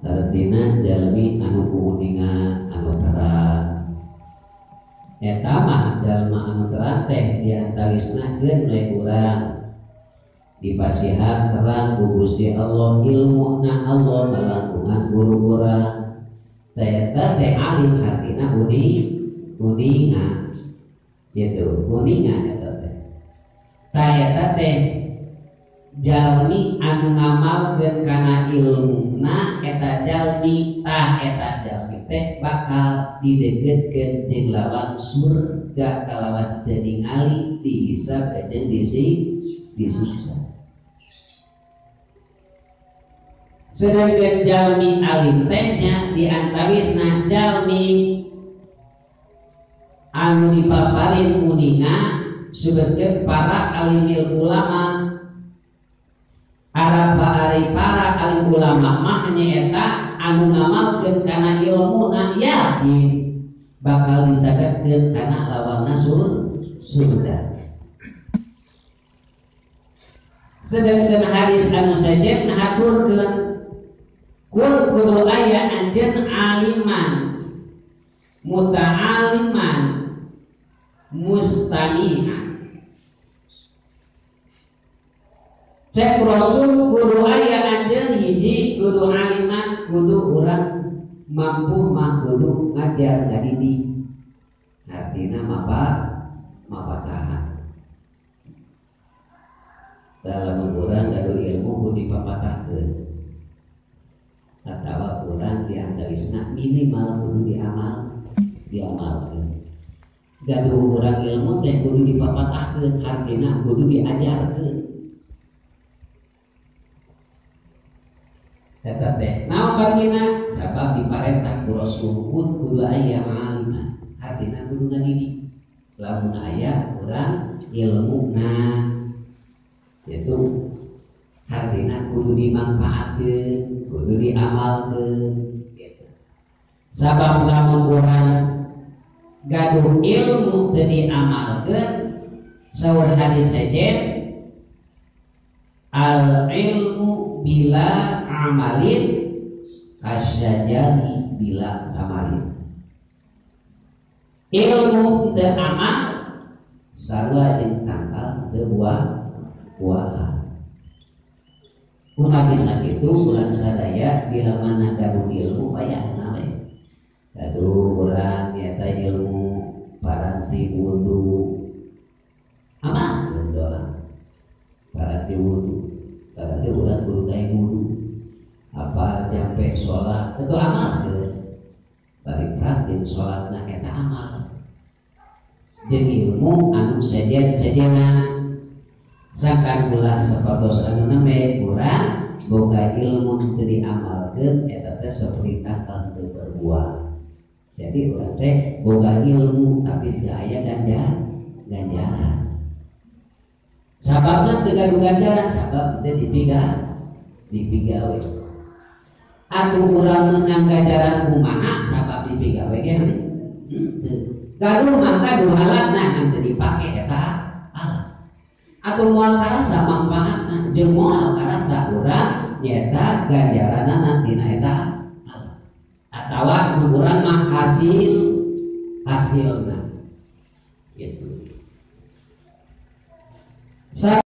Artina jalmi anu kuningan anu terang eta mah jalma anu terang teh diantawisna keun we urang dipasihan terang ku Gusti Allah ilmuna Allah kalangkungan guru urang teh eta teh alim hartina uninga gitu uninga eta teh tah eta teh jalmi anu ngamalkeun kana ilmuna eta jalmi tah eta jalmi teh bakal dideukeutkeun jeung lawang surga kalawan teu ningali dihisab jeung disiksa. Sedangkan jalmi alim teh nya diantawisna jalmi anu dipaparin uninga sebetulna para alimil ulama Arab para alim ulama mah nyaeta anu ngamalkeun kana ilmuna yakin bakal dicatatkeun kana lawangna surga. Sedangkan hadis anu sejen ngahaturkeun kun kudu aya anjeun aliman muta'aliman mustami'an. Cek Rasul kudu aya anjeun hiji kudu aliman kudu urang mampu mah kudu ngajar ngadidik artina mapatahan dalam urang gaduh ilmu kudu dipapatahkeun atawa urang diantawisna minimal kudu diamalkeun gaduh urang ilmu teh kudu dipapatahkeun artina kudu diajarkeun. Eta teh naon bagina sabab diparentah ku Rasul kudu aya aliman artina kudu ngadidik lamun aya urang ilmuna yaitu artina kudu dimanfaatkeun kudu diamalkeun gitu. Sabab lamun urang gaduh ilmu teu diamalkeun saur hadis sejen al ilmu bila amalin kasyajari bila samarin. Ilmu teu amal sarua jeung tangkal teu buah-buahan. Kumaha sakitu urang sadaya bila mana gaduh ilmu payahna we. Gaduh urang nyata ilmu paranti wudu amalkeun doa paranti wudu paranti urang kudu daek wudu apa jampe sholat itu amalkeun bari praktik sholatna eta amal jeung ilmu anu sejen-sejena sangkan ulah sapatos anu nembe urang boga ilmu teu diamalkeun eta teh saperti tangkal teu berbuah. Jadi urang teh boga ilmu tapi teu aya ganjaran sababna teu gaduh ganjaran sabab teu dipigawe. Atuh urang meunang ganjaran kumaha sabab dipigawe ge henteu. Gaduh mah gaduh alatna ngan teu dipake eta alat. Atuh moal karasa mangfaatna jeung moal karasa urang nyaeta ganjaranna tina eta alat. Atawa nu urang mah hasilna gitu.